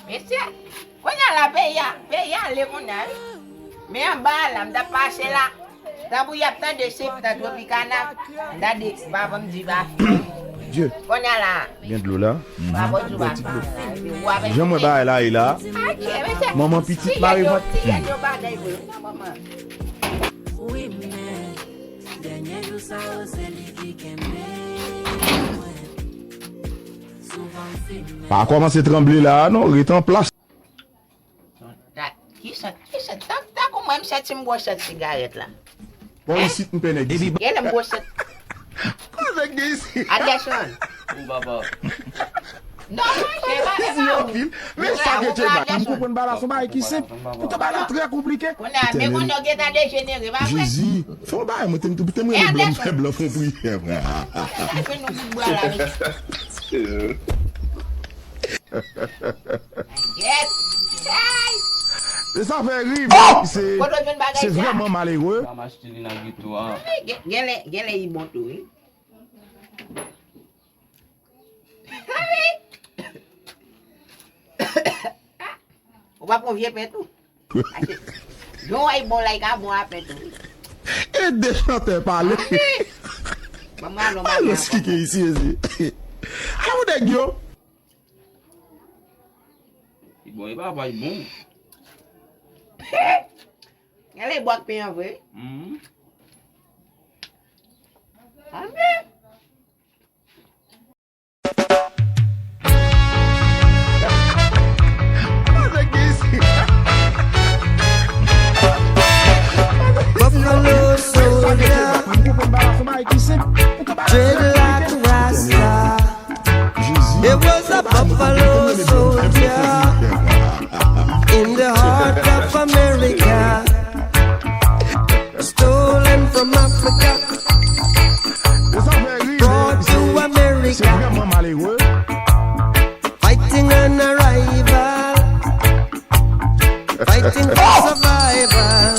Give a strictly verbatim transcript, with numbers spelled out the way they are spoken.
Mesye, kounye a la, peyi a, peyi a ale kounye a, wi. Men anba a la, m t ap pase la. Tanpri y ap tande se tan Tropicana. Gade, pa ban m di ba. Dye. Kounye a la. Gen dlo la. Pa ban m di ba. Jan mwen bagay la ye la. Manman pitit mare vant. Ti jèn yo bagay vre, wi, nan manman. Wi, men, dènye jou sa yo, se li ki kenbe mwen. Pa kòmanse tranble la a non, ret an plas. Ki sant, ki sant? Tan, tankou mwen, m santi m bwè sant sigarèt la. Bon, isit m pè nèg isit. Genlè m bwè sant. Kote gen isit? Anderson. Ou papa. Non, monchè, pa fè pa ou. Men sa gen Jemma. M konprann bagay la, se yon bagay ki senp. Poutan bagay la trè konplike. Kounye a, men kounye a w gentan dejenere, pa vre? Jezi, fè yon bagay, mwen te, te mwen blan, fè blan fon priyè, frè. Anderson, nou bout bwa la, mesye. Yes. Hey! E sa fè ri, se, se vrèman malere. M ap achte li nan geto a. Gen, genlè, genlè li bon tou, wi. Ou pa pran vye pen tou? Yon wè bon la, li ka bon a pen tou, wi. Ede chantè pale. Ban mwen alon bagay ankò. Alon ki gen isi, isi. Alon nèg yo. Li bon, li pa bon, li bon. Genlè bwè ak pen an vre. Mhm. Amen. Buffalo soldier, dreadlock rasta. There was a buffalo soldier in the heart of America, stolen from Africa, brought to America, fighting an arrival, fighting for survival.